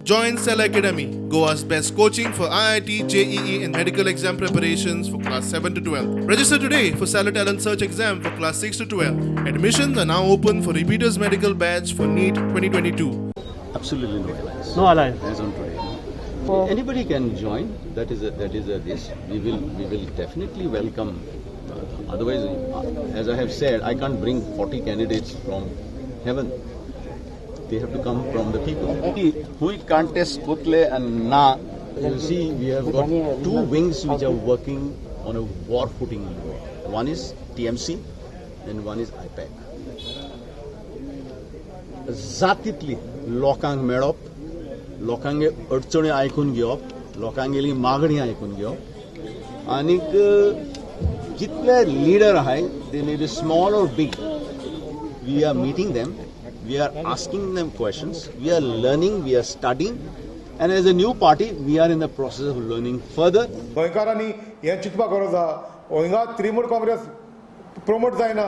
Join Cell Academy, Goa's best coaching for IIT, JEE, and medical exam preparations for class 7 to 12. Register today for Cellar Talent Search exam for class 6 to 12. Admissions are now open for repeaters medical batch for NEET 2022. Absolutely no alliance. No alliance. As on today. No. Anybody can join. That is a this. We will definitely welcome. Otherwise, as I have said, I can't bring 40 candidates from heaven. They have to come from the people. Who contest कोतले and na? You see, we have got two wings which are working on a war footing. One is TMC and one is IPAC. जातीतली लोकांक मेळप, लोकांगे अडचणी आयकून घेवप, लोकांगेली मागणी आयकून घेवप आनीक जितले लिडर आहाय, they may be small or big, we are meeting them, we are asking them questions, we are learning, we are studying, and as a new party we are in the process of learning further. गोंयकारांनी हें चिंतपाक गरज आहा. हिंगा Trinamool Congress promote जायना.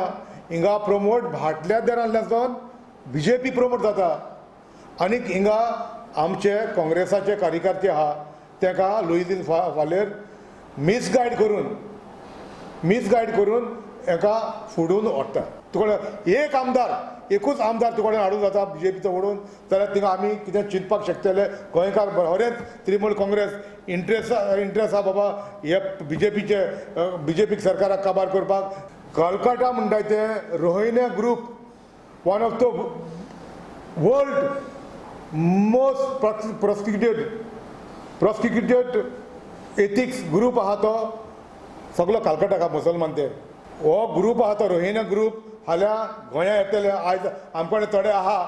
हिंगा promote भाटल्या देरांतल्यान BJP promote जाता आनीक हिंगा आमचे काँग्रेसाचे कार्यकर्ते आहा, ताका लुईझीन फालेर मिसगायड करून हेका फुडून व्हरता. तुका एक आमदार, एकूच आमदार तुका हाडून जाता बीजेपीचो ओडून जाल्यार थिंगा आमी कितें चिंतपाक शकतले. गोंयकार बरेंच तृणमूल काँग्रेस इंट्रस्ट आहा बाबा हे बीजेपीचे, बीजेपीक सरकाराक काबार करपाक. कलकटा म्हणटाय ते रोहिण्या group, one of the world most prosecuted ethics group आहा तो सगलो कलकटाक मुसलमान ते. हो ग्रूप आहा तो रोहिण्या ग्रूप फाल्यां गोंया येतले. आयज आमकडे थोडे आहा.